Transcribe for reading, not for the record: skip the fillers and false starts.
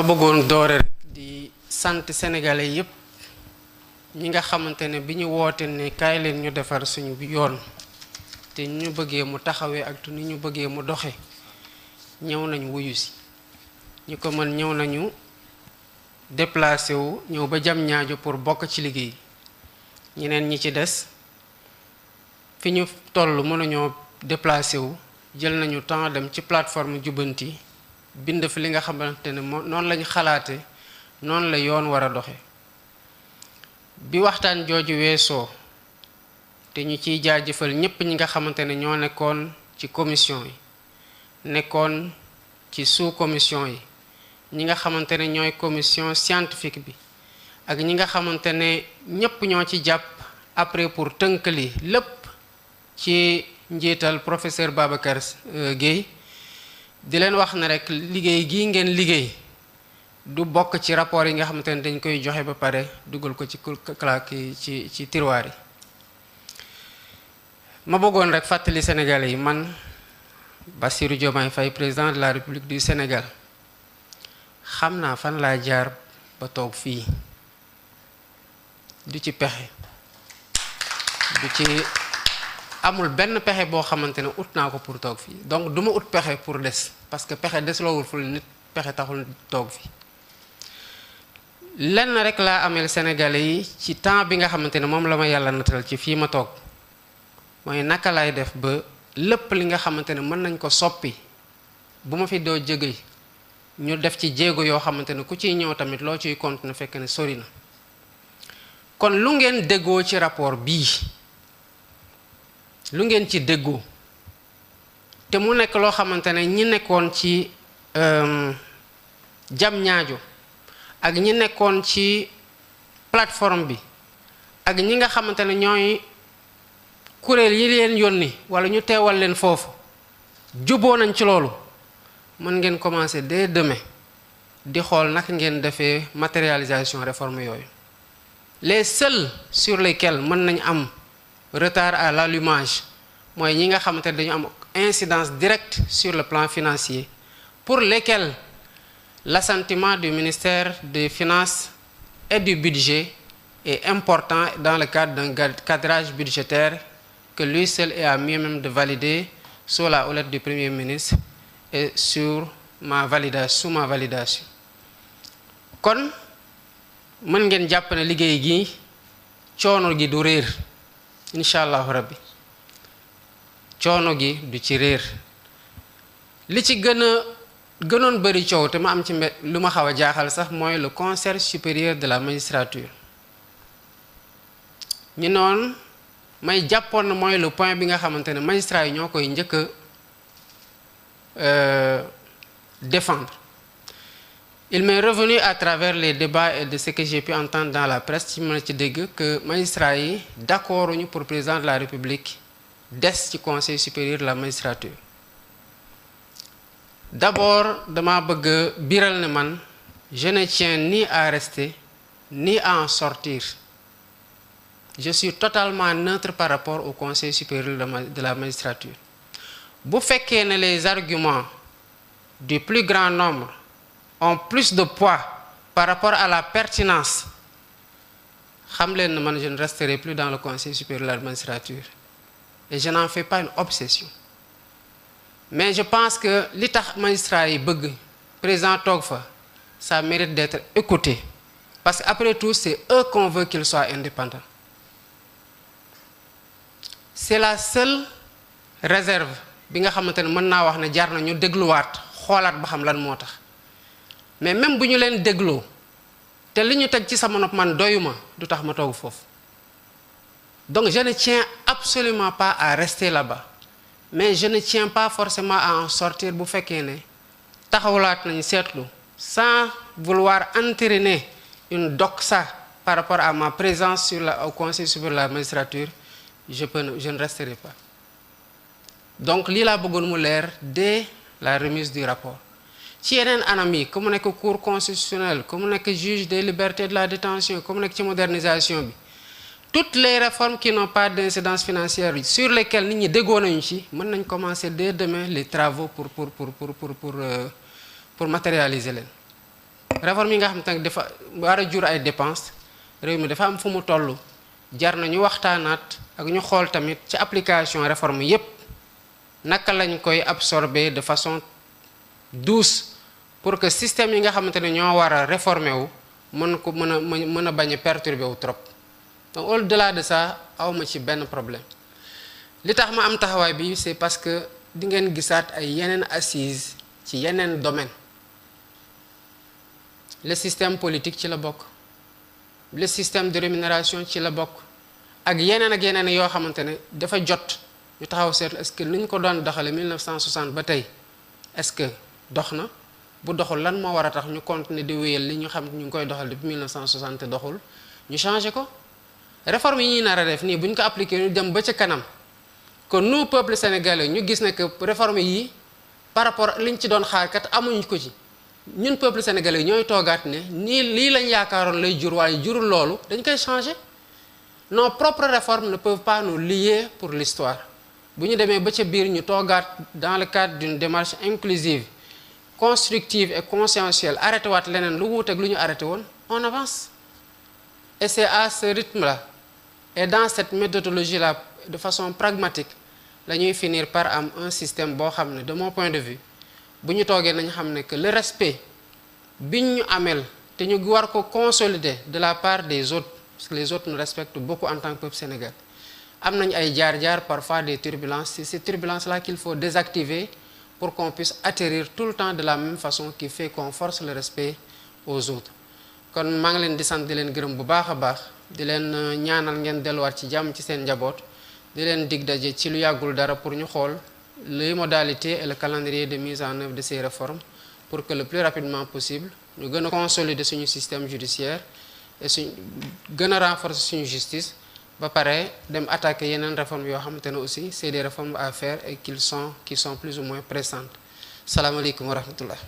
bëggoon doore rek di sant sénégalais yépp ñi nga xamante ne bi ñu woote ne kaay leen ñu defar suñu yoon te ñu bëggee mu taxawee ak ni ñu bëggee mu doxe ñëw nañ wuyu si ñi ko mën ñëw nañu déplacé wu ñëw ba jam ñaajo pour bokk ci liggéey ñeneen ñi ci des fi ñu toll mënuñoo déplacé wu jël nañu temps dem ci plateforme Jubbanti bind fi li nga xamante ne noonu lañu xalaate noonu la yoon war a doxe bi waxtaan jooju weesoo te ñu ciy jaajëfal ñépp ñi nga xamante ne ñoo nekkoon ci commission yi nekkoon ci sous-commission yi ñi nga xamante ne ñooy commission scientifique bi ak ñi nga xamante ne ñépp ñoo ci jàpp après pour tënk li lépp ci njiital professeur Babacar Guèye di leen wax ne rek liggéey gii ngeen liggéey du bokk ci rapport yi nga xamante ne dañ koy joxe ba pare dugal ko ci claque ci tiroir yi ma bëggoon rek fàttali Sénégalais yi man Bassirou Diomaye Faye président de la République du Sénégal xam naa fan laa jaar ba toog fii du ci pexe du ci amul benn pexe boo xamante ne ut naa ko pour toog fii donc du ma ut pexe pour des parce que pexe desloowul ful nit pexe taxul toog fii lenn rek laa ameel Sénégalais yi ci temps bi nga xamante ne moom la ma yàlla natal ci fii ma toog mooy naka laay def ba lépp li nga xamante ne mën nañ ko soppi bu ma fi doo jóge ñu def ci jéego yoo xamante ne ku ciy ñëw tamit loo ciy continuer fekk ne sori na kon lu ngeen déggoo ci rapport bii lu ngeen ci déggoo te mu nekk loo xamante ne ñi nekkoon ci jam ñaajo ak ñi nekkoon ci plateforme bi ak ñi nga xamante ne ñooy kuréel yi leen yónni wala ñu teewal leen foofu juboo nañ ci loolu mën ngeen commencer dès demain di xool naka ngeen defee matérialisation réforme yooyu les seuls sur lesquels mën nañ am retard à l'allumage mooy ñi nga xamante ne dañu am incidence directe sur le plan financier pour lesquels l'assentiment du ministère des Finances et du Budget est important dans le cadre d'un cadrage budgétaire que lui seul est à mieux même de valider sous la houlette du Premier ministre et sous ma validation kon mën ngeen jàpp ne liggéey gi coono gi du réer incha allahu rabbi coono gi du ci réer li ci gënoon bëri coow te ma am ci lu ma xaw a jaaxal sax mooy le Conseil supérieur de la magistrature ñu noonu may jàppoon na mooy le point bi nga xamante ne magistrat yi ñoo koy njëkk a défendre. Il m'est revenu à travers les débats et de ce que j'ai pu entendre dans la presse ci mën a ci dégg que magistrats yi d'accord uñu pour président de la République des ci Conseil supérieur de la magistrature. D'abord dama bëgg biral ne man je ne tiens ni à rester ni à en sortir. Je suis totalement neutre par rapport au Conseil supérieur de la magistrature. Bu fekkee ne les arguments du plus grand nombre ont plus de poids par rapport à la pertinence xam leen ne man je ne resterai plus dans le Conseil supérieur de la magistrature et je n'en fais pas une obsession. Mais je pense que li tax magistrat yi bëgg président toog fa ça mérite d'être écouté parce que après tout c'est eux qu'on veut qu'ils soient indépendants. C'est la seule réserve bi nga xamante ne mën naa wax ne jar na ñu dégluwaat xoolaat ba xam lan moo tax mais même bu ñu leen dégloo te li ñu teg ci sama nopp man doyuma du tax ma toog foofu donc je ne tiens absolument pas à rester là-bas mais je ne tiens pas forcément à en sortir bu fekkee ne taxawlaat nañu seetlu sans vouloir entériner une doxa par rapport à ma présence au Conseil supérieur de la magistrature. Je ne resterai pas. Donc lii laa bëggoon mu leer dès la remise du rapport ci yeneen anam yi ku mu nekk cour constitutionnelle ku mu nekk juge des libertés de la détention ku mu nekk ci modernisation bi toutes les réformes qui n'ont pas d'incidence financière sur lesquelles nit ñi déggoo nañu ci mën nañ commencer dès demain les travaux pour matérialiser leen réforme yi nga xam te ne dafa war a jur ay dépenses réew mi dafa am fu mu toll jar na ñu waxtaanaat ak ñu xool tamit ci application réforme yépp naka lañ koy absorber de façon douce pour que système yi nga xamante ne ñoo war a réformer wu mën a bañ a perturber wu trop donc au-delà de ça awma ci benn problème li tax ma am taxawaay bi c'est parce que di ngeen gisaat ay yeneen assises ci yeneen domaine le système politique ci la bokk le système de rémunération ci la bokk ak yeneen yoo xamante ne dafa jot ñu taxaw seetlu est-ce que ni ñu ko doon doxale 1960 ba tey est-ce que dox na bu doxul lan moo war a tax ñu continuer di wéyal li ñu xam ñu ngi koy doxal depuis 1960 te doxul ñu changer ko réforme yi ñuy nar a def nii bu ñu ko appliquer ñu dem ba ca kanam kon nous peuple sénégalais ñu gis ne que réforme yi par rapport liñ ci doon xaar kat amuñ ko ci ñun peuple sénégalais ñooy toogaat ne nii lii lañ yaakaaroon lay jur waaye jurul loolu dañ koy changer nos propres réformes ne peuvent pas nous lier pour l'histoire bu ñu demee ba ca biir ñu toogaat dans le cadre d'une démarche inclusive constructive et conscientielle arrêté waat leneen lu wuuteeg lu ñu arrêté woon on avance et c'est à ce rythme-là et dans cette méthodologie-là de façon pragmatique la ñuy finir par am un système boo xam ne de mon point de vue bu ñu toogee nañu xam ne que le respect biñ ñu amel te ñu war ko consolider de la part des autres parce que les autres nous respectent beaucoup en tant que peuple sénégalais am nañ ay jaar-jaar parfois des turbulences c'est ces turbulences-là qu'il faut désactiver pour qu'on puisse atterrir tout le temps de la même façon qui fait qu'on force le respect aux autres kon maa ngi leen di sant di leen gërëm bu baax a baax di leen ñaanal ngeen delluwaat ci jàmm ci seen njaboot di leen dig daje ci lu yàggul dara pour ñu xool les modalités et le calendrier de mise en œuvre de ces réformes pour que le plus rapidement possible ñu gën a consolider suñu système judiciaire et gën a renforcer suñu justice ba pare dem attaquer yeneen réformes yoo xamante ne aussi c'est des réformes à faire et qui sont plus ou moins pressantes salaamaaleykum wa rahmatullah